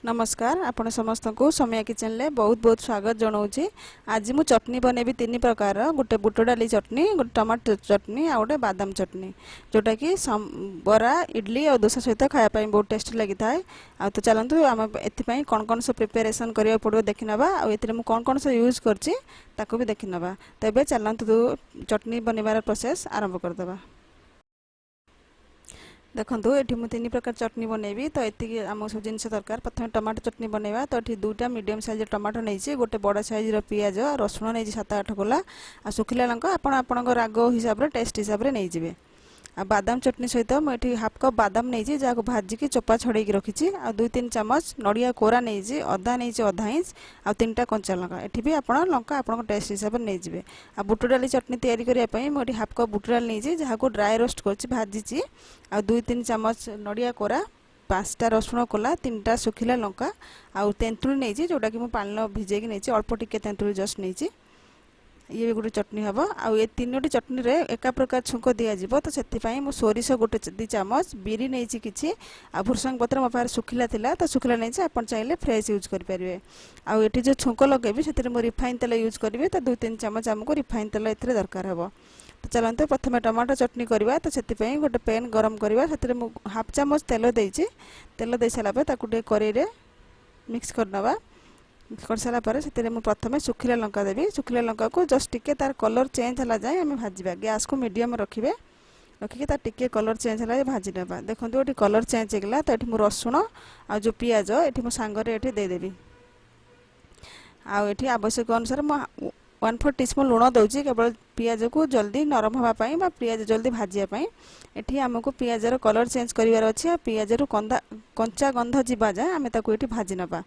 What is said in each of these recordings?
ନମସ୍କାର, ଆପଣ ସମସ୍ତଙ୍କୁ ସମିୟା କିଚେନରେ ବହୁତ ବହୁତ ସ୍ୱାଗତ ଜଣାଉଛି। ଆଜି ମୁଁ ଚଟଣି ବନେଇବି ତିନି ପ୍ରକାରର, ଗୋଟେ ବୁଟ ଡାଲି ଚଟଣି, ଗୋଟେ ଟମାଟୋ ଚଟଣି ଆଉ ଗୋଟେ ବାଦାମ ଚଟଣି, ଯେଉଁଟାକି ବରା, ଇଡ଼ଲି ଆଉ ଦୋସା ସହିତ ଖାଇବା ପାଇଁ ବହୁତ ଟେଷ୍ଟି ଲାଗିଥାଏ। ଆଉ ତ ଚାଲନ୍ତୁ ଆମେ ଏଥିପାଇଁ କ'ଣ କ'ଣ ସବୁ ପ୍ରିପାରେସନ୍ କରିବାକୁ ପଡ଼ିବ ଦେଖିନେବା, ଆଉ ଏଥିରେ ମୁଁ କ'ଣ କ'ଣ ସବୁ ୟୁଜ୍ କରିଛି ତାକୁ ବି ଦେଖିନେବା। ତ ଏବେ ଚାଲନ୍ତୁ ଚଟଣି ବନେଇବାର ପ୍ରୋସେସ୍ ଆରମ୍ଭ କରିଦେବା। ଦେଖନ୍ତୁ, ଏଠି ମୁଁ ତିନି ପ୍ରକାର ଚଟଣି ବନେଇବି, ତ ଏତିକି ଆମକୁ ସବୁ ଜିନିଷ ଦରକାର। ପ୍ରଥମେ ଟମାଟୋ ଚଟଣି ବନେଇବା। ତ ଏଠି ଦୁଇଟା ମିଡ଼ିୟମ୍ ସାଇଜ୍ର ଟମାଟୋ ନେଇଛି, ଗୋଟେ ବଡ଼ ସାଇଜ୍ର ପିଆଜ, ରସୁଣ ନେଇଛି 7-8 କୋଲା, ଆଉ ଶୁଖିଲା ଲଙ୍କା ଆପଣ ଆପଣଙ୍କ ରାଗ ହିସାବରେ ଟେଷ୍ଟ ହିସାବରେ ନେଇଯିବେ। ଆଉ ବାଦାମ ଚଟଣି ସହିତ ମୁଁ ଏଠି ହାଫ୍ କପ୍ ବାଦାମ ନେଇଛି, ଯାହାକୁ ଭାଜିକି ଚୋପା ଛଡ଼େଇକି ରଖିଛି। ଆଉ 2-3 ଚାମଚ ନଡ଼ିଆ କୋରା ନେଇଛି, ଅଦା ନେଇଛି ଅଧା ଇଞ୍ଚ, ଆଉ 3ଟା କଞ୍ଚା ଲଙ୍କା। ଏଠି ବି ଆପଣ ଲଙ୍କା ଆପଣଙ୍କ ଟେଷ୍ଟ ହିସାବରେ ନେଇଯିବେ। ଆଉ ବୁଟ ଡାଲି ଚଟଣି ତିଆରି କରିବା ପାଇଁ ମୁଁ ଏଠି ହାଫ୍ କପ୍ ବୁଟ ଡାଲି ନେଇଛି, ଯାହାକୁ ଡ୍ରାଏ ରୋଷ୍ଟ କରିଛି, ଭାଜିଛି। ଆଉ 2-3 ଚାମଚ ନଡ଼ିଆ କୋରା, 5ଟା ରସୁଣ କୋଲା, 3ଟା ଶୁଖିଲା ଲଙ୍କା, ଆଉ ତେନ୍ତୁଳି ନେଇଛି, ଯେଉଁଟାକି ମୁଁ ପାଣିରେ ଭିଜେଇକି ନେଇଛି, ଅଳ୍ପ ଟିକେ ତେନ୍ତୁଳି ଜଷ୍ଟ ନେଇଛି। ଇଏ ବି ଗୋଟେ ଚଟଣି ହେବ। ଆଉ ଏ ତିନୋଟି ଚଟଣିରେ ଏକା ପ୍ରକାର ଛୁଙ୍କ ଦିଆଯିବ, ତ ସେଥିପାଇଁ ମୁଁ ସୋରିଷ ଗୋଟେ 2 ଚାମଚ, ବିରି ନେଇଛି କିଛି, ଆଉ ଭୃସଙ୍ଗ ପତ୍ର ମୋ ପାଖରେ ଶୁଖିଲା ଥିଲା ତ ଶୁଖିଲା ନେଇଛି, ଆପଣ ଚାହିଁଲେ ଫ୍ରେଶ୍ ୟୁଜ୍ କରିପାରିବେ। ଆଉ ଏଠି ଯେଉଁ ଛୁଙ୍କ ଲଗେଇବି ସେଥିରେ ମୁଁ ରିଫାଇନ୍ ତେଲ ୟୁଜ୍ କରିବି, ତ 2-3 ଚାମଚ ଆମକୁ ରିଫାଇନ୍ ତେଲ ଏଥିରେ ଦରକାର ହେବ। ତ ଚାଲନ୍ତୁ ପ୍ରଥମେ ଟମାଟୋ ଚଟଣି କରିବା। ତ ସେଥିପାଇଁ ଗୋଟେ ପ୍ୟାନ୍ ଗରମ କରିବା, ସେଥିରେ ମୁଁ ହାଫ୍ ଚାମଚ ତେଲ ଦେଇଛି। ତେଲ ଦେଇ ସାରିଲା ପରେ ତାକୁ ଟିକେ କରେଇରେ ମିକ୍ସ କରିନେବା। ମିକ୍ସ କରିସାରିଲା ପରେ ସେଥିରେ ମୁଁ ପ୍ରଥମେ ଶୁଖିଲା ଲଙ୍କା ଦେବି। ଶୁଖିଲା ଲଙ୍କାକୁ ଜଷ୍ଟ ଟିକେ ତାର କଲର୍ ଚେଞ୍ଜ ହେଲା ଯାଏଁ ଆମେ ଭାଜିବା। ଗ୍ୟାସ୍କୁ ମିଡ଼ିୟମ୍ ରଖିବେ, ରଖିକି ତାର ଟିକେ କଲର୍ ଚେଞ୍ଜ ହେଲା ଯାଏଁ ଭାଜି ନେବା। ଦେଖନ୍ତୁ ଏଠି କଲର୍ ଚେଞ୍ଜ ହେଇଗଲା। ତ ଏଠି ମୁଁ ରସୁଣ ଆଉ ଯେଉଁ ପିଆଜ ଏଠି ମୁଁ ସାଙ୍ଗରେ ଏଠି ଦେଇଦେବି। ଆଉ ଏଠି ଆବଶ୍ୟକ ଅନୁସାରେ ମୁଁ 1/4 ଟିସ୍ପୁନ୍ ଲୁଣ ଦେଉଛି, କେବଳ ପିଆଜକୁ ଜଲ୍ଦି ନରମ ହେବା ପାଇଁ ବା ପିଆଜ ଜଲ୍ଦି ଭାଜିବା ପାଇଁ। ଏଠି ଆମକୁ ପିଆଜର କଲର୍ ଚେଞ୍ଜ କରିବାର ଅଛି, ଆଉ ପିଆଜରୁ କଞ୍ଚା ଗନ୍ଧ ଯିବା ଯାଏଁ ଆମେ ତାକୁ ଏଠି ଭାଜି ନେବା।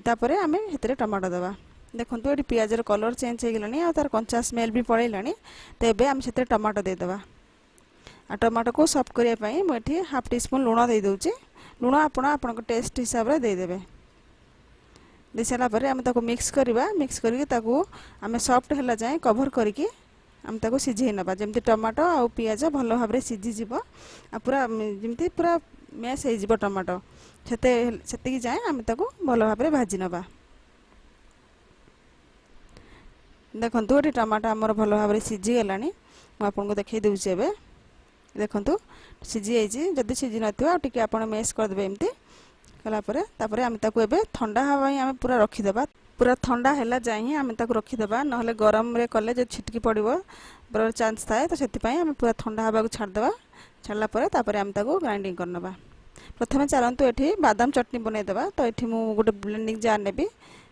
ତାପରେ ଆମେ ସେଥିରେ ଟମାଟୋ ଦେବା। ଦେଖନ୍ତୁ ଏଠି ପିଆଜର କଲର୍ ଚେଞ୍ଜ ହେଇଗଲାଣି ଆଉ ତାର କଞ୍ଚା ସ୍ମେଲ୍ ବି ପଳେଇଲାଣି। ତ ଏବେ ଆମେ ସେଥିରେ ଟମାଟୋ ଦେଇଦେବା। ଆଉ ଟମାଟୋକୁ ସଫ୍ଟ କରିବା ପାଇଁ ମୁଁ ଏଠି ହାଫ୍ ଟିସ୍ପୁନ୍ ଲୁଣ ଦେଇଦେଉଛି। ଲୁଣ ଆପଣ ଆପଣଙ୍କ ଟେଷ୍ଟ ହିସାବରେ ଦେଇଦେବେ। ଦେଇସାରିଲା ପରେ ଆମେ ତାକୁ ମିକ୍ସ କରିବା। ମିକ୍ସ କରିକି ତାକୁ ଆମେ ସଫ୍ଟ ହେଲା ଯାଏଁ କଭର୍ କରିକି ଆମେ ତାକୁ ସିଝେଇ ନେବା, ଯେମିତି ଟମାଟୋ ଆଉ ପିଆଜ ଭଲ ଭାବରେ ସିଝିଯିବ ଆଉ ପୁରା ଯେମିତି ପୁରା ମ୍ୟାସ୍ ହେଇଯିବ ଟମାଟୋ, ସେତିକି ଯାଏଁ ଆମେ ତାକୁ ଭଲ ଭାବରେ ଭାଜି ନେବା। ଦେଖନ୍ତୁ ଏଠି ଟମାଟୋ ଆମର ଭଲ ଭାବରେ ସିଝିଗଲାଣି, ମୁଁ ଆପଣଙ୍କୁ ଦେଖାଇ ଦେଉଛି ଏବେ। ଦେଖନ୍ତୁ ସିଝିଯାଇଛି। ଯଦି ସିଝି ନଥିବ ଆଉ ଟିକେ ଆପଣ ମେସ୍ କରିଦେବେ ଏମିତି କଲା ପରେ। ତାପରେ ଆମେ ତାକୁ ଏବେ ଥଣ୍ଡା ହେବା ପାଇଁ ଆମେ ପୁରା ରଖିଦେବା। ପୁରା ଥଣ୍ଡା ହେଲା ଯାଏଁ ହିଁ ଆମେ ତାକୁ ରଖିଦେବା, ନହେଲେ ଗରମରେ କଲେ ଯଦି ଛିଟକି ପଡ଼ିବ ବଡ଼ ଚାନ୍ସ ଥାଏ। ତ ସେଥିପାଇଁ ଆମେ ପୁରା ଥଣ୍ଡା ହେବାକୁ ଛାଡ଼ିଦେବା। ଛାଡ଼ିଲା ପରେ ତାପରେ ଆମେ ତାକୁ ଗ୍ରାଇଣ୍ଡିଙ୍ଗ କରିନେବା। ପ୍ରଥମେ ଚାଲନ୍ତୁ ଏଠି ବାଦାମ ଚଟଣି ବନେଇଦେବା। ତ ଏଠି ମୁଁ ଗୋଟେ ବ୍ଲେଣ୍ଡିଂ ଜାର୍ ନେବି,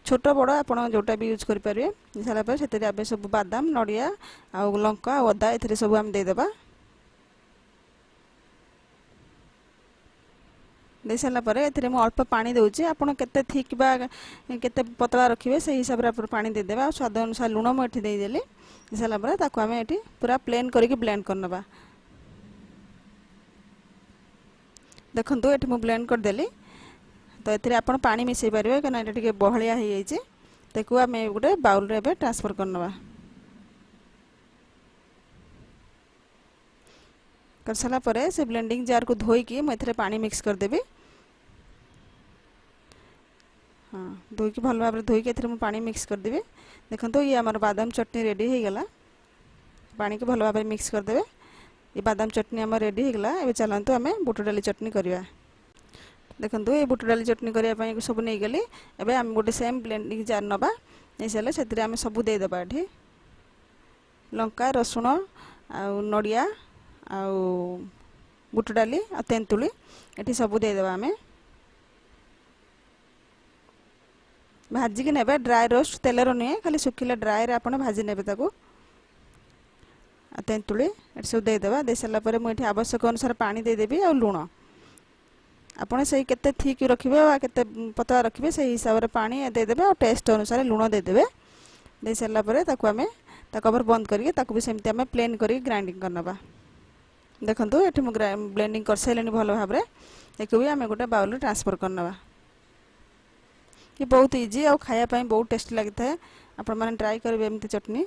ଛୋଟ ବଡ଼ ଆପଣ ଯେଉଁଟା ବି ୟୁଜ୍ କରିପାରିବେ। ସାରିଲା ପରେ ସେଥିରେ ଆମେ ସବୁ ବାଦାମ, ନଡ଼ିଆ ଆଉ ଲଙ୍କା ଆଉ ଅଦା ଏଥିରେ ସବୁ ଆମେ ଦେଇଦେବା। ଦେଇ ସାରିଲା ପରେ ଏଥିରେ ମୁଁ ଅଳ୍ପ ପାଣି ଦେଉଛି। ଆପଣ କେତେ ଥିକ୍ ବା କେତେ ପତଳା ରଖିବେ ସେଇ ହିସାବରେ ଆପଣ ପାଣି ଦେଇଦେବେ। ଆଉ ସ୍ୱାଦ ଅନୁସାରେ ଲୁଣ ମୁଁ ଏଠି ଦେଇଦେଲି। ଦେଇ ସାରିଲା ପରେ ତାକୁ ଆମେ ଏଠି ପୁରା ପ୍ଲେନ୍ କରିକି ବ୍ଲେଣ୍ଡ କରିନେବା। ଦେଖନ୍ତୁ ଏଠି ମୁଁ ବ୍ଲେଣ୍ଡ କରିଦେଲି। ତ ଏଥିରେ ଆପଣ ପାଣି ମିଶାଇ ପାରିବେ, କାହିଁକିନା ଏଇଟା ଟିକେ ବହଳିଆ ହେଇଯାଇଛି। ତାକୁ ଆମେ ଗୋଟେ ବାଉଲରେ ଏବେ ଟ୍ରାନ୍ସଫର୍ କରିନେବା। କରିସାରିଲା ପରେ ସେ ବ୍ଲେଣ୍ଡିଂ ଜାର୍କୁ ଧୋଇକି ମୁଁ ଏଥିରେ ପାଣି ମିକ୍ସ କରିଦେବି। ହଁ, ଧୋଇକି ଭଲ ଭାବରେ ଧୋଇକି ଏଥିରେ ମୁଁ ପାଣି ମିକ୍ସ କରିଦେବି। ଦେଖନ୍ତୁ ଇଏ ଆମର ବାଦାମ ଚଟଣି ରେଡ଼ି ହେଇଗଲା। ପାଣିକୁ ଭଲ ଭାବରେ ମିକ୍ସ କରିଦେବେ। ଏ ବାଦାମ ଚଟଣି ଆମର ରେଡ଼ି ହେଇଗଲା। ଏବେ ଚାଲନ୍ତୁ ଆମେ ବୁଟ ଡାଲି ଚଟଣି କରିବା। ଦେଖନ୍ତୁ ଏ ବୁଟ ଡାଲି ଚଟଣି କରିବା ପାଇଁ ସବୁ ନେଇଗଲି। ଏବେ ଆମେ ଗୋଟେ ସେମ୍ ବ୍ଲେଣ୍ଡିଂ ଜାର୍ ନେବା। ନେଇସାରିଲେ ସେଥିରେ ଆମେ ସବୁ ଦେଇଦେବା। ଏଠି ଲଙ୍କା, ରସୁଣ ଆଉ ନଡ଼ିଆ ଆଉ ବୁଟ ଡାଲି ଆଉ ତେନ୍ତୁଳି ଏଠି ସବୁ ଦେଇଦେବା। ଆମେ ଭାଜିକି ନେବେ, ଡ୍ରାଏ ରୋଷ୍ଟ, ତେଲର ନୁହେଁ, ଖାଲି ଶୁଖିଲା ଡ୍ରାଏରେ ଆପଣ ଭାଜି ନେବେ ତାକୁ। ଆଉ ତେନ୍ତୁଳି ଏଠି ସବୁ ଦେଇଦେବା। ଦେଇ ସାରିଲା ପରେ ମୁଁ ଏଠି ଆବଶ୍ୟକ ଅନୁସାରେ ପାଣି ଦେଇଦେବି ଆଉ ଲୁଣ। ଆପଣ ସେଇ କେତେ ଥିକ୍ ରଖିବେ ବା କେତେ ପତଳା ରଖିବେ ସେଇ ହିସାବରେ ପାଣି ଦେଇଦେବେ ଆଉ ଟେଷ୍ଟ ଅନୁସାରେ ଲୁଣ ଦେଇଦେବେ। ଦେଇ ସାରିଲା ପରେ ତାକୁ ଆମେ ତା କଭର ବନ୍ଦ କରିକି ତାକୁ ବି ସେମିତି ଆମେ ପ୍ଲେନ୍ କରିକି ଗ୍ରାଇଣ୍ଡିଙ୍ଗ କରିନେବା। ଦେଖନ୍ତୁ ଏଠି ମୁଁ ବ୍ଲେଣ୍ଡିଂ କରିସାରିଲିଣି ଭଲ ଭାବରେ। ତାକୁ ବି ଆମେ ଗୋଟେ ବାଉଲରେ ଟ୍ରାନ୍ସଫର୍ କରିନେବା। ଇଏ ବହୁତ ଇଜି ଆଉ ଖାଇବା ପାଇଁ ବହୁତ ଟେଷ୍ଟି ଲାଗିଥାଏ। ଆପଣମାନେ ଟ୍ରାଏ କରିବେ ଏମିତି ଚଟଣି।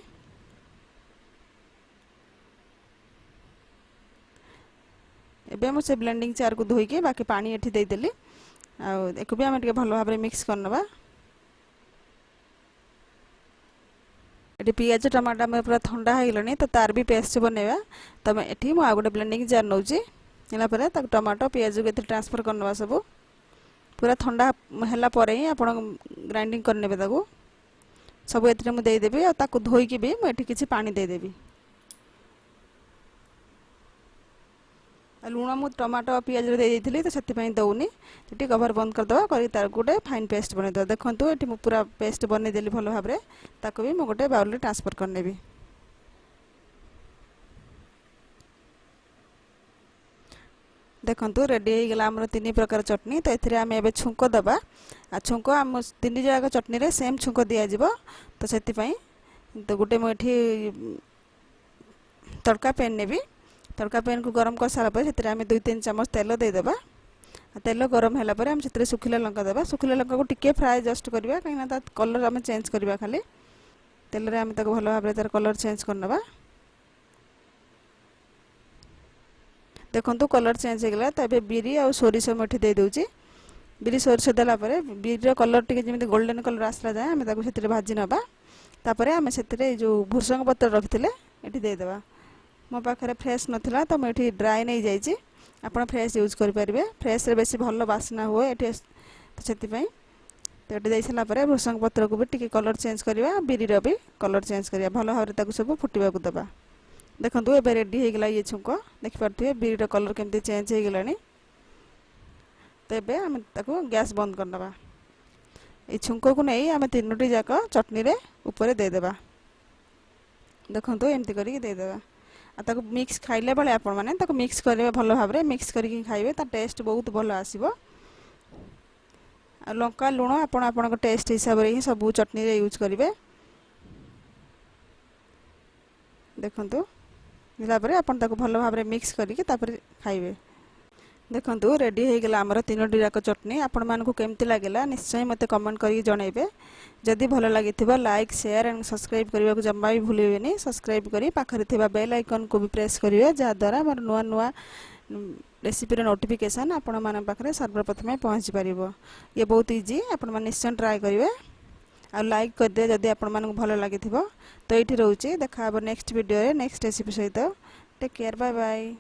ଏବେ ମୁଁ ସେ ବ୍ଲେଣ୍ଡିଂ ଜାର୍କୁ ଧୋଇକି ବାକି ପାଣି ଏଠି ଦେଇଦେଲି। ଆଉ ଏକୁ ବି ଆମେ ଟିକେ ଭଲ ଭାବରେ ମିକ୍ସ କରିନେବା। ଏଠି ପିଆଜ ଟମାଟୋ ଆମର ପୁରା ଥଣ୍ଡା ହେଇଗଲାଣି, ତ ତାର ବି ପେଷ୍ଟ ବନେଇବା। ତ ଏଠି ମୁଁ ଆଉ ଗୋଟେ ବ୍ଲେଣ୍ଡିଂ ଜାର୍ ନେଉଛି। ହେଲା ପରେ ତାକୁ ଟମାଟୋ ପିଆଜକୁ ଏଥିରେ ଟ୍ରାନ୍ସଫର୍ କରିନେବା। ସବୁ ପୁରା ଥଣ୍ଡା ହେଲା ପରେ ହିଁ ଆପଣ ଗ୍ରାଇଣ୍ଡିଙ୍ଗ କରିନେବେ। ତାକୁ ସବୁ ଏଥିରେ ମୁଁ ଦେଇଦେବି ଆଉ ତାକୁ ଧୋଇକି ବି ମୁଁ ଏଠି କିଛି ପାଣି ଦେଇଦେବି। ଆଉ ଲୁଣ ମୁଁ ଟମାଟୋ ପିଆଜରେ ଦେଇ ଦେଇଥିଲି, ତ ସେଥିପାଇଁ ଦେଉନି। ଏଠି କଭର ବନ୍ଦ କରିଦେବା, କରିକି ତାକୁ ଗୋଟେ ଫାଇନ୍ ପେଷ୍ଟ ବନେଇଦେବା। ଦେଖନ୍ତୁ, ଏଠି ମୁଁ ପୁରା ପେଷ୍ଟ ବନେଇଦେଲି ଭଲ ଭାବରେ। ତାକୁ ବି ମୁଁ ଗୋଟେ ବାଉଲରେ ଟ୍ରାନ୍ସଫର୍ କରିନେବି। ଦେଖନ୍ତୁ, ରେଡ଼ି ହେଇଗଲା ଆମର ତିନି ପ୍ରକାର ଚଟଣି। ତ ଏଥିରେ ଆମେ ଏବେ ଛୁଙ୍କ ଦେବା। ଆଉ ଛୁଙ୍କ ଆମ ତିନି ଯାକ ଚଟଣିରେ ସେମ୍ ଛୁଙ୍କ ଦିଆଯିବ। ତ ସେଥିପାଇଁ ତ ଗୋଟେ ମୁଁ ଏଠି ତଡ଼କା ପ୍ୟାନ୍ ନେବି। ତଡ଼କା ପ୍ୟାନ୍କୁ ଗରମ କରିସାରିଲା ପରେ ସେଥିରେ ଆମେ 2-3 ଚାମଚ ତେଲ ଦେଇଦେବା। ତେଲ ଗରମ ହେଲା ପରେ ଆମେ ସେଥିରେ ଶୁଖିଲା ଲଙ୍କା ଦେବା। ଶୁଖିଲା ଲଙ୍କାକୁ ଟିକେ ଫ୍ରାଏ ଜଷ୍ଟ କରିବା, କାହିଁକିନା ତା କଲର୍ ଆମେ ଚେଞ୍ଜ କରିବା। ଖାଲି ତେଲରେ ଆମେ ତାକୁ ଭଲ ଭାବରେ ତାର କଲର୍ ଚେଞ୍ଜ କରିନେବା। ଦେଖନ୍ତୁ, କଲର୍ ଚେଞ୍ଜ ହେଇଗଲା। ତ ଏବେ ବିରି ଆଉ ସୋରିଷ ମୁଁ ଏଠି ଦେଇଦେଉଛି। ବିରି ସୋରିଷ ଦେଲା ପରେ ବିରିର କଲର୍ ଟିକେ ଯେମିତି ଗୋଲ୍ଡେନ୍ କଲର୍ ଆସିଲା ଯାଏଁ ଆମେ ତାକୁ ସେଥିରେ ଭାଜି ନେବା। ତାପରେ ଆମେ ସେଥିରେ ଏଇ ଯେଉଁ ଭୃସଙ୍ଗ ପତ୍ର ରଖିଥିଲେ, ଏଠି ଦେଇଦେବା। ମୋ ପାଖରେ ଫ୍ରେଶ୍ ନଥିଲା, ତ ମୁଁ ଏଠି ଡ୍ରାଏ ନେଇଯାଇଛି। ଆପଣ ଫ୍ରେଶ୍ ୟୁଜ୍ କରିପାରିବେ। ଫ୍ରେଶ୍ରେ ବେଶୀ ଭଲ ବାସ୍ନା ହୁଏ ଏଠି, ତ ସେଥିପାଇଁ। ତ ଏଠି ଦେଇ ସାରିଲା ପରେ ଭୃସଙ୍ଗ ପତ୍ରକୁ ବି ଟିକେ କଲର୍ ଚେଞ୍ଜ କରିବା, ବିରିର ବି କଲର୍ ଚେଞ୍ଜ କରିବା। ଭଲ ଭାବରେ ତାକୁ ସବୁ ଫୁଟିବାକୁ ଦେବା। ଦେଖନ୍ତୁ, ଏବେ ରେଡ଼ି ହେଇଗଲା ଇଏ ଛୁଙ୍କ। ଦେଖିପାରୁଥିବେ ବିରିର କଲର୍ କେମିତି ଚେଞ୍ଜ ହେଇଗଲାଣି। ତ ଏବେ ଆମେ ତାକୁ ଗ୍ୟାସ୍ ବନ୍ଦ କରିନେବା। ଏଇ ଛୁଙ୍କକୁ ନେଇ ଆମେ ତିନୋଟି ଯାକ ଚଟଣିରେ ଉପରେ ଦେଇଦେବା। ଦେଖନ୍ତୁ, ଏମିତି କରିକି ଦେଇଦେବା। ଆଉ ତାକୁ ମିକ୍ସ ଖାଇଲା ବେଳେ ଆପଣମାନେ ତାକୁ ମିକ୍ସ କରିବେ, ଭଲ ଭାବରେ ମିକ୍ସ କରିକି ଖାଇବେ, ତା ଟେଷ୍ଟ ବହୁତ ଭଲ ଆସିବ। ଆଉ ଲଙ୍କା ଲୁଣ ଆପଣ ଆପଣଙ୍କ ଟେଷ୍ଟ ହିସାବରେ ହିଁ ସବୁ ଚଟଣିରେ ୟୁଜ୍ କରିବେ। ଦେଖନ୍ତୁ, ଦେଲା ପରେ ଆପଣ ତାକୁ ଭଲ ଭାବରେ ମିକ୍ସ କରିକି ତାପରେ ଖାଇବେ। ଦେଖନ୍ତୁ, ରେଡ଼ି ହେଇଗଲା ଆମର ତିନୋଟି ଯାକ ଚଟଣି। ଆପଣମାନଙ୍କୁ କେମିତି ଲାଗିଲା, ନିଶ୍ଚୟ ମୋତେ କମେଣ୍ଟ କରିକି ଜଣାଇବେ। ଯଦି ଭଲ ଲାଗିଥିବ, ଲାଇକ୍, ସେୟାର ଆଣ୍ଡ ସବସ୍କ୍ରାଇବ୍ କରିବାକୁ ଜମା ବି ଭୁଲିବେନି। ସବସ୍କ୍ରାଇବ୍ କରି ପାଖରେ ଥିବା ବେଲ୍ ଆଇକନ୍କୁ ବି ପ୍ରେସ୍ କରିବେ, ଯାହାଦ୍ୱାରା ଆମର ନୂଆ ନୂଆ ରେସିପିର ନୋଟିଫିକେସନ୍ ଆପଣମାନଙ୍କ ପାଖରେ ସର୍ବପ୍ରଥମେ ପହଞ୍ଚି ପାରିବ। ଇଏ ବହୁତ ଇଜି, ଆପଣମାନେ ନିଶ୍ଚୟ ଟ୍ରାଏ କରିବେ ଆଉ ଲାଇକ୍ କରିଦେବେ ଯଦି ଆପଣମାନଙ୍କୁ ଭଲ ଲାଗିଥିବ। ତ ଏଇଠି ରହୁଛି, ଦେଖା ହେବ ନେକ୍ସଟ ଭିଡ଼ିଓରେ ନେକ୍ସଟ ରେସିପି ସହିତ। Take care, bye bye.